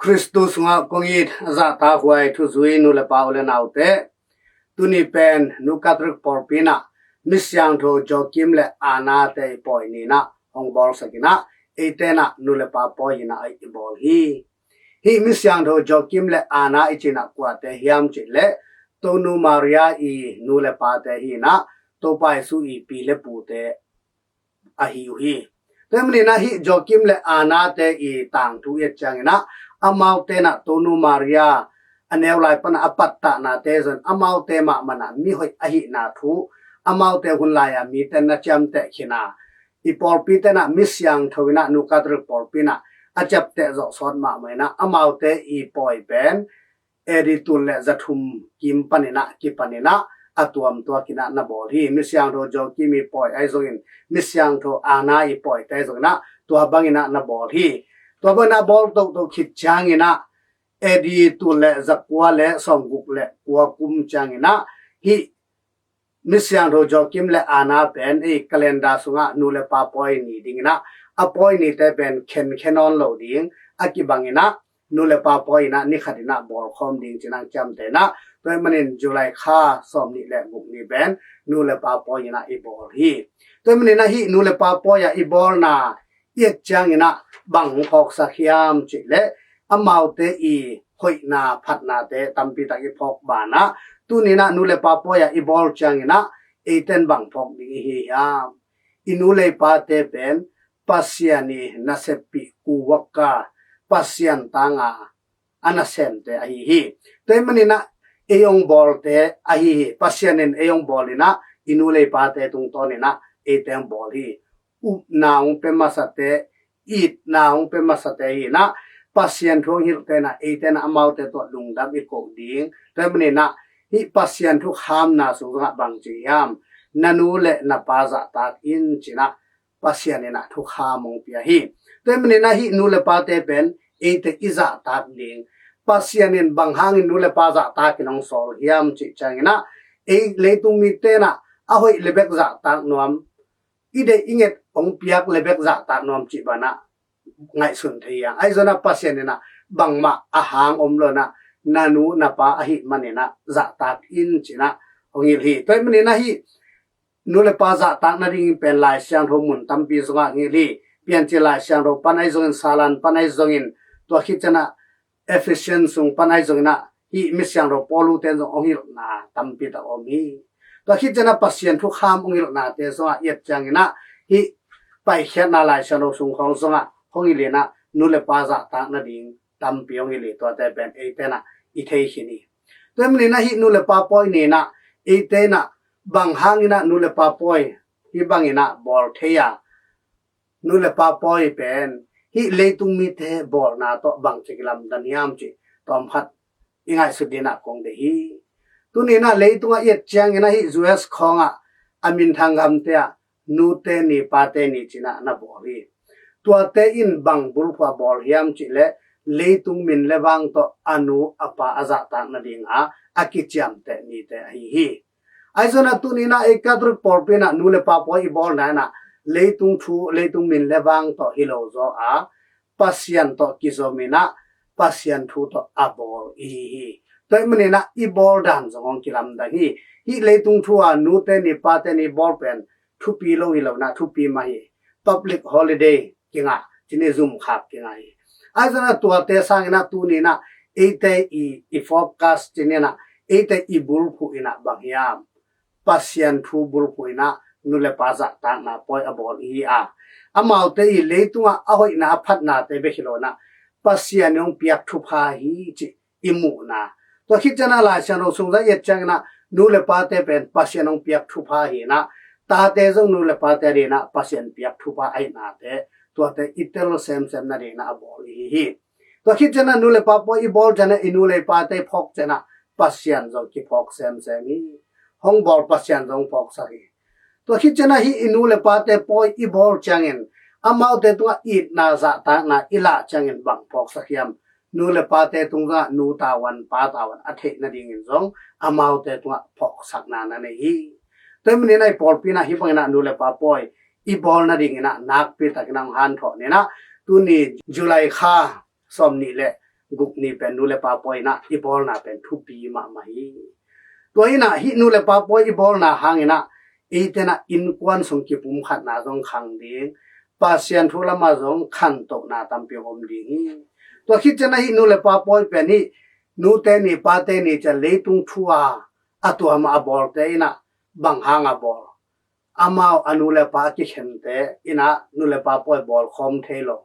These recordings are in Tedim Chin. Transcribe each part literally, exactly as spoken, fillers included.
Khristu sungah kong it a zahtakhuai thuzui nu le pa u le naute, tuni pen Nu Catholic pawlpi in ah Misiangtho Joachim le Anna te i pawi ni in ah hong bawlsak in ah, eite in ah nu le pa pawi in ah i bawl hi. Hih Misiangtho Joachim le Anna i cih in ah kuate hiam cih leh, Tonu Maria i nu le pate hi in ah, Topa Jesu i pi le pute ahi uh hi. Tua ahih manin ah hih Joachim le Anna te i tangthu i et ciangin ah, amaute in ah Tonu Maria a neu lai pan a pattahnate zong amaute mahmah in ah mihoih ahihna thu, amaute hun lai-a mite na ciamteh khin a, i pawlpite in ah Misiangtho in ah Nu Catholic pawlpi in ah a ciapteh zawh sawt mahmah in ah, amaute i pawi pen A D tul le za thum kim panin ah kipanin ah a tuamtuak in ah na bawl hi. Misiangtho Joachim i pawi ahi zongin, Misiangtho Anna i pawite ahi zongin ah tua bangin ah na bawl hi. Tua bangin ah bawl tohtoh khit ciangin ah, A D tul le za kua le sawmguk le kua kum ciangin ah, hih Misiangtho Joachim le Anna pen ei calendar sungah nu le pa pawi ni dingin ah, a pawi nite pen khenkhe nawn lo ding a kibangin ah, nu le pa pawi in ah ni khat in ah bawlkhawm ding ci-in ah ciamteh in ah, tua ahih manin July kha sawmnih le guk ni pen nu le pa pawi in ah i bawl hi. Tua ahih manin ah hih nu le pa pawi ah i bawlna i et ciangin ah bang hong phawksak hiam cih leh, amaute i hoihna phatnate tampi tak i phawk banah, tuni in ah nu le pa pawi ah i bawl ciangin ah eite in bang phawk ding i hi hiam? I nu le pate pen Pasian i naseppih kuwaka, Pasian tanga a nasemte ahi hi. Tua ahih manin ah ei hong bawlte ahi hi. Pasian in ei hong bawl in ah i nu le pate tungtawn in ah eite hong bawl hi. Upna hong pia masate, itna hong pia masate hi in ah, Pasian thu hong hilhte in ah eite in ah amaute tawh lungdam i koh ding. Tua ahih manin ah hih Pasian thukhamna sung zongah bang ci hiam? Na nu le na pa zahtak in ci-in ah Pasian in ah thukham hong pia hi. Tua ahih manin ah hih nu le pate pen eite i zahtak ding, Pasian in bang hangin nu le pa zahtak in hong sawl hiam cih ciangin ah, ei leitung mite in ah a hoih le bek zahtak nuam, i deih i nget hong piak le bek zahtak nuam cih banah ngaihsun thei hi hang. Ahi zongin ah Pasian in ah bangmah a hang om lo in ah, na nu na pa ahih manin ah zahtak in ci-in ah hong hilh hi. Tua ahih manin ah hih nu le pa zahtak nading pen Lai Siangtho mun tampi sungah hong hilh hi. Piancil Lai Siangtho pan ahi zongin, Salan pan ahi zongin, tua khit ciangin ah Ephesian sung pan ahi zongin ah, hih Misiangtho Paul te in zong hong hilhna tampi tak om hi. Tua khit ciangin ah Pasian thukham hong hilhnate zongah i et ciangin ah, hih Paikhiatna Lai Siangtho sung khawng zongah hong hilh in ah, nu le pa zahtak nading tampi hong hilh hi. Tuate pen eite in ah i thei khin hi. Tua ahih manin ah hih nu le pa pawi ni in ah eite in ah bang hangin ah nu le pa pawi hih bangin ah bawl thei a, nu le pa pawi pen hih leitung mite bawlna tawh bangci kilamdan hiam cih tawmkhat i ngaihsut dingin ah kong deih hi. Tuni in ah leitungah i et ciangin ah hih U S khawngah a minthang gamte ah nute ni pate ni ci-in ah na bawl hi. Tuate in bang bulphuh a bawl hiam cih leh, leitung min le vang tawh a nu a pa a zahtak nadinga a kiciamteh nite ahi hi. Ahi zongin ah tuni in ah ei Catholic pawlpi in ah nu le pa pawi i bawlna in ah leitung thu, leitung min le vang tawh hi lo zaw a, Pasian tawh kizom in ah Pasian thu tawh a bawl i hi hi. Tua ahih manin ah i bawl dan zong hong kilamdang hi. Hih leitung thu a nute ni pate ni bawl pen thupi lo hi lo in ah, thupi mah hi. Public holiday kingah, ci-in i zumkhak kingah hi. Ahi zongin ah tuate sangin ah tuni in ah eite i, i focus ci-in ah, eite i bulphuh in ah bang hiam? Pasian thu bulphuh in ah nu le pa zahtakna pawi a bawl i hi a, amaute i leitungah a hoihna a phatnate bek hi lo in ah, Pasian in hong piak thupha hi cih i muhna. Tua khit ciangin ah Lai Siangtho sung zong i et ciangin ah nu le pate pen Pasian hong piak thupha hi in ah, tate zong nu le pate adingin ah Pasian piak thupha ahihnate, tuate i tel semsem nadingin ah a bawl i hi hi. Tua khit ciangin ah nu le pa pawi i bawl ciangin ah i nu le i pate phawk ciangin ah Pasian zong kiphawk semsem hi. Hong bawl Pasian zong phawksak hi. Tua khit ciangin ah hih i nu le pate pawi i bawl ciangin, amaute tungah itna zahtakna i lah ciangin bang phawksak hiam? Nu le pate tungah nu tavuan pa tavuan a theih nadingin zong amaute tungah phawksakna na nei hi. Tua ahih manin ah i pawlpi in ah hih bangin ah nu le pa pawi i bawl nadingin ah nakpi takin ah hong hanthawn in ah, tuni July kha sawmnih le guk ni pen nu le pa pawi in ah i bawlna pen thupi mahmah hi. Tua in ah hih nu le pa pawi i bawlna hangin ah eite in ah innkuan sung kipumkhatna zong khang ding, Pasian thu lamah zong khantohna tampi om ding hi. Tua khit ciangin ah hih nu le pa pawi pen hih nute ni pate ni ci-a leitung thu-a a tuam a bawlte in ah bang hang a bawl? Amau a nu le pa a kikhente in ah nu le pa pawi bawl khawm thei lo.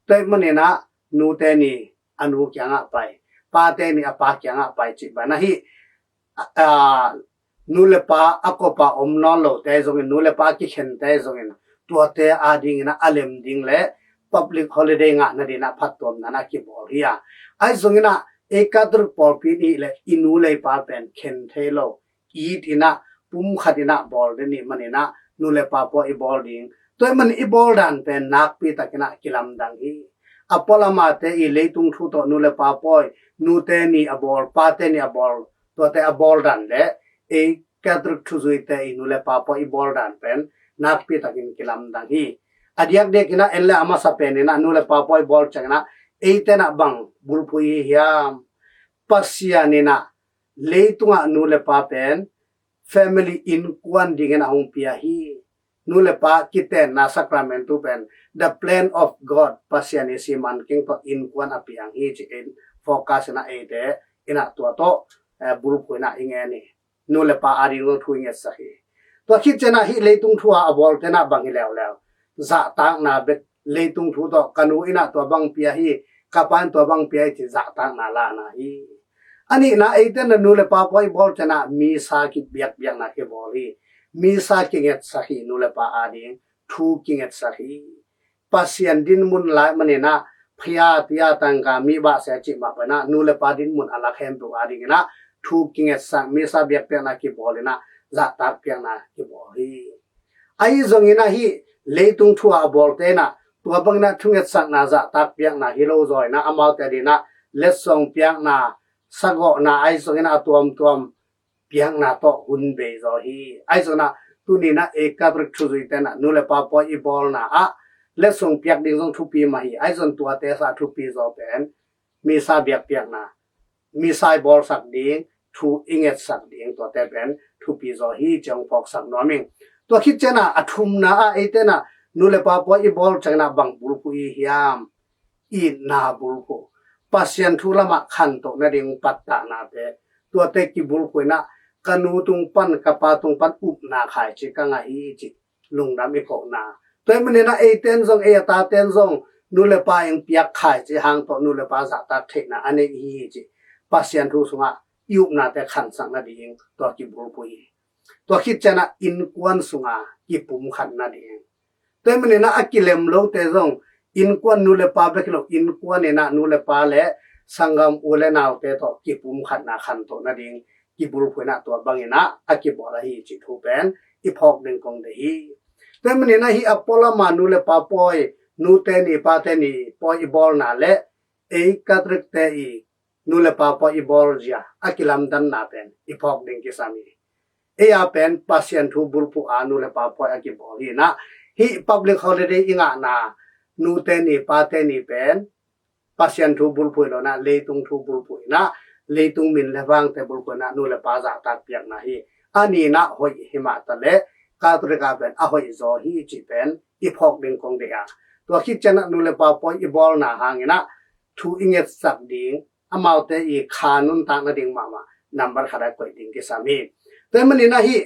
Tua ahih manin ah nute ni a nu kiangah pai, pate ni a pa kiangah pai cih bang in ah hih, a, nu le pa a kop a om nawn lote zongin, nu le pa a kikhente zongin, tuate adingin ah a lem ding le public holiday ngah nadingin ah phattuamna in ah kibawl hi a. Ahi zongin ah ei Catholic pawlpi in hih leh i nu le i pa pen khen thei lo, it in ah, pumkhat in ah bawl ding i hih manin ah nu le pa pawi i bawl ding. Tua ahih manin i bawl dan pen nakpi takin ah kilamdang hi. A pualamate i leitung thu tawh nu le pa pawi, nute ni a bawl, pate ni a bawl, tuate a bawl dan le ei Catholic thuzuite i nu le pa pawi i bawl dan pen nakpi takin kilamdang hi. A diakdiakin ah en le a masa pen in ah nu le pa pawi bawl ciangin ah eite in ah bang bulphuh i hi hiam? Pasian in ah leitungah nu le pa pen family, innkuan dingin a hong pia hi. Nu le pa kitenna sacrament pen the plan of God, Pasian i siman keng tawh innkuan a piang hi ci-in focus in ah eite in ah tua tawh, eh, bulphuh in ah i ngen hi. Nu le pa ading lo thu i ngetsak hi. Tua khit ciangin ah hih leitung thu-a a bawlte in ah bang hi leuleu? Zahtakna bek, leitung thu tawh ka nu in ah tua bang pia hi, ka pa in tua bang pia hi ci zahtakna lahna hi. A nihna eite in ah nu le pa pawi i bawl ciangin ah misa kibiakbiakna kibawl hi. Misa kingetsak hi, nu le pa ading thu kingetsak hi. Pasian dinmun lai manin ah phia tia tangka mi bahsia cih mah bangin ah nu le pa dinmun a la khempeuh adingin ah thu kingetsak, misa biakpiakna kibawl in ah zahtak piakna kibawl hi. Ahi zongin ah hih leitung thu-a a bawlte in ah tua bangin ah thungetsakna zahtak piakna hi lo zaw in ah amaute adingin ah letsong piakna, sagawhna, ahi zongin ah a tuamtuam piakna tawh hun bei zaw hi. Ahi zongin ah tuni in ah ei Catholic thuzuite in ah nu le pa pawi i bawlna ah letsong piak ding zong thupi mah hi. Ahi zong tuate sang thupi zaw pen misa biakpiakna, misa i bawlsak ding, thu i ngetsak ding, tuate pen thupi zaw hi ci-a hong phawksak nuam ing. Tua khit ciangin ah a thumna ah eite in ah nu le pa pawi i bawl ciangin ah bang bulphuh i hi hiam? Itna bulphuh. Pasian thu lamah khantoh nading pattahna te, tuate kibulphuh in ah ka nu tung pan, ka pa tung pan upna khaici ka ngah hi ci lungdam i kohna. Tua ahih manin ah eite in zong, ei a tate in zong nu le pa i piak khaici hang tawh nu le pa zahtak theihna a nei hi ci Pasian thu sungah i upnate khansak nading tua kibulphuh hi. Tua khit ciangin ah innkuan sungah kipumkhat nading. Tua ahih manin ah a kilem lote zong innkuan, nu le pa bek hi lo, innkuan in ah nu le pa le sanggam u le naute tawh kipumkhatna khantoh nading kibulphuh in ah tua bangin ah a kibawl ahi cih thu pen i phawk ding kong deih hi. Tua ahih manin ah hih a pualam a nu le pa pawi, nute ni pate ni pawi i bawlna le ei Catholic te i nu le pa pawi i bawl zia a kilamdanna pen i phawk ding kisam hi. Ei a pen Pasian thu bulphuh a nu le pa pawi a kibawl hi in ah hih public holiday i ngahna nute ni pate ni pen Pasian thu bulphuh hi lo in ah leitung thu bulphuh hi in ah leitung min le vangte bulphuh hi in ah nu le pa zahtak piakna hi. A nihna hoih hi mah ta leh Catholic a pen a hoih zaw hi cih pen i phawk ding kong deih a. Tua khit ciangin ah nu le pa pawi i bawlna hangin ah thu i ngetsak ding, amaute i kha nuntak nading mahmah nambat khat a koih ding kisam hi. Tua ahih manin ah hih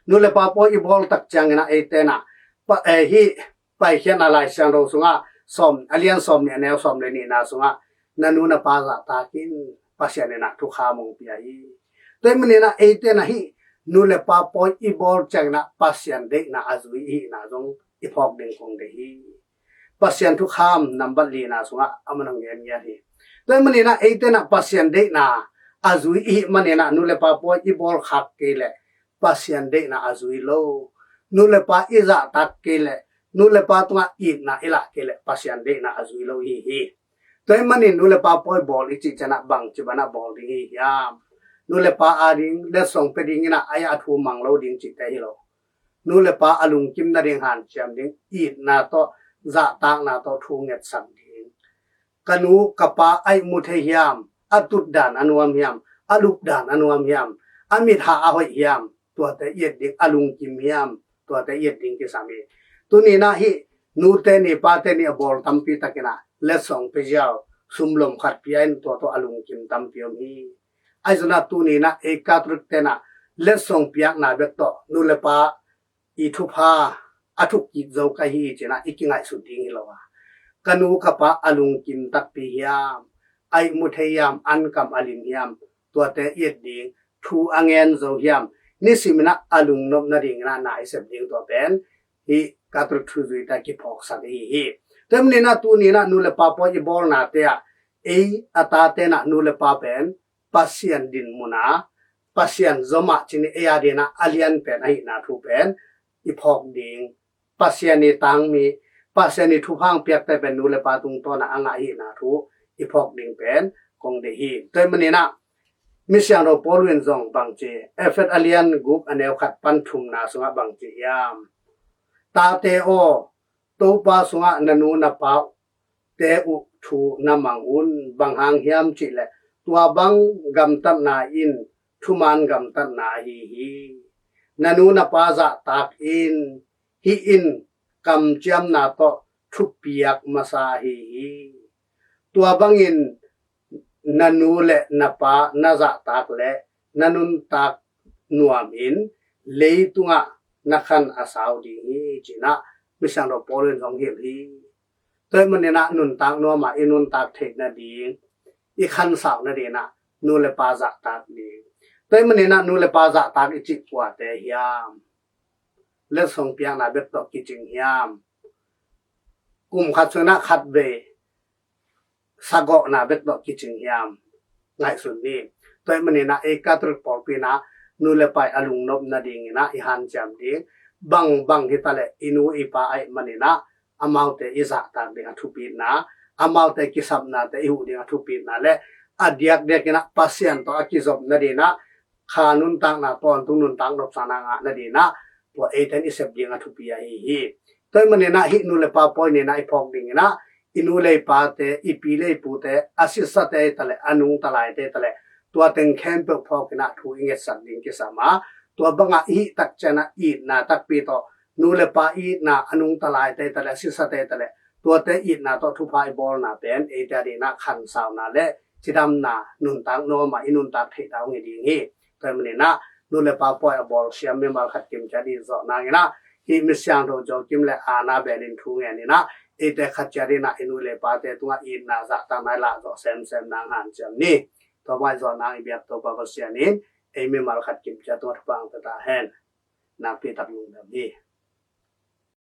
nu le pa pawi i bawl tak ciangin ah eite in ah pa, eh, hih Paikhiatna Lai Siangtho sungah sawm, a lian sawm nih, a neu sawm le nihna sungah na nu na pa zahtak in, Pasian in ah thukham hong pia hi. Tua ahih manin ah eite in ah hih nu le pa pawi i bawl ciangin ah Pasian deihna a zui i hihna zong i phawk ding kong deih hi. Pasian thukham nambat lina sungah a man hong ngen ngiat hi. Tua ahih manin ah eite in ah Pasian deihna a zui i hih manin ah nu le pa pawi i bawl khak kei leh Pasian deihna a zui lo. Nu le pa i zahtak kei leh, nu le pa tungah itna i lah kei leh Pasian deihna a zui lo i hi hi. Tua ahih manin nu le pa pawi bawl i cih ciangin ah bangci bangin ah bawl ding i hi hiam? Nu le pa ading letsong pia dingin ah a thu mang lo ding cihte hi lo. Nu le pa a lungkim nading, hanciam ding, itna tawh, zahtakna tawh thu ngetsak ding. ka nu ka pa a ihmu thei hiam, a tut dan a nuam hiam, a lup dan a nuam hiam, a mitha a hoih hiam, tuate i et ding, a lungkim hiam, tuate i et ding kisam hi. Tuni-in ah hih nute ni pate ni a bawl tampi takin ah letsong pia ziau, sumlom khat pia in tua tawh a lungkim tampi om hi. Ahi zongin ah tuni-in ah ei Catholic-te'n ah letsong piakna bek tawh nu le pa i thupha a thuk kik zo ka hi ci-in ah i kingaihsut ding hi lo a, ka nu ka pa a lungkim takpi hiam, a ihmu thei hiam, ankam a lim hiam, tuate i et ding, thu a ngen zo hiam, nisimin ah a lungnop nadingin ah na i sep ding, tua pen hih Catholic thu zuite a kiphawksak ahi hi. Tua ahih manin ah tuni-in ah nu le pa pawi i bawlnate ah ei a tate'n ah nu le pa pen Pasian dinmun a, Pasian zom ah ci-in ei a dingin ah a lian pen ahihna thu pen i phawk ding, Pasian i tangmi, Pasian i thupha hong piakte pen nu le pa tungtawn ah a ngah ahihna thu i phawk ding pen kong deih hi. Tua ahih manin ah Misiangtho Paul in zong bang ci, Efesa a lian guk a neu khat pan thumna sungah bang ci hiam? Tate aw, Topa sungah na nu na pa te uh thu na mang un. Bang hang hiam cih leh tua bang gamtatna in thuman gamtatna ahi hi. Na nu na pa zahtak in, hih in kamciamna tawh thupiak masa ahi hi. Tua bangin na nu le na pa na zahtak leh na nuntak nuamin leitungah na khan a sau ding hi, ci-in ah Misiangtho Paul in hong hilh hi. Tua ahih manin ah nuntak nuam ah i nuntak theih nading, i khansau nadingin ah nu le pa zahtak ding. Tua ahih manin ah nu le pa zahtak i cih kuate hiam? Letsong piakna bek tawh kicing hiam? Kum khat sungin ah khat vei sagawhna bek tawh kicing hiam? Ngaihsun ni. Tua ahih manin ah ei Catholic pawlpi in ah nu le pa i a lungnop nadingin ah i hanciam ding, bang bang hi ta leh i nu i pa ahih manin ah amaute i zahtak ding a thupitna, amaute kisapnate i huh ding a thupitna le a diakdiakin ah Pasian tawh a kizop nadingin ah kha nuntakna, tawntung nuntak nopsakna ngah nadingin ah tua eite'n i sep ding a thupi ahi hi. Tua ahih manin ah hih nu le pa pawi ni-in ah i phawk dingin ah i nu le i pate, i pi le i pute, a sisate hi ta leh, a nungta laite hi ta leh, tua teng khempeuh phawkin ah thu i ngetsak ding kisam a, tua bangah i hih tak ciangin ah itna takpi tawh, nu le pa itna, a nungta laite hi ta leh, a sisate hi ta leh, tuate itna tawh thupha i bawlna pen eite a dingin ah khansauna le cidamna, nuntak nuam ah i nuntak theihna hong hi ding hi. Tua ahih manin ah nu le pa pawi a bawl siam mimal khat kim ciat i zawh nangin ah hih Misiangtho Joachim le Anna Bell in thu ngenin ah eite khat ciat in ah i nu le pate tungah itna zahtakna i lah zawh semsem nang hanciam ni. Tua bang i zawh nang i biak Topa Pasian in ei mimal khat kim ciat tungah thupha hong pia ta hen. Nakpi tak lungdam hi.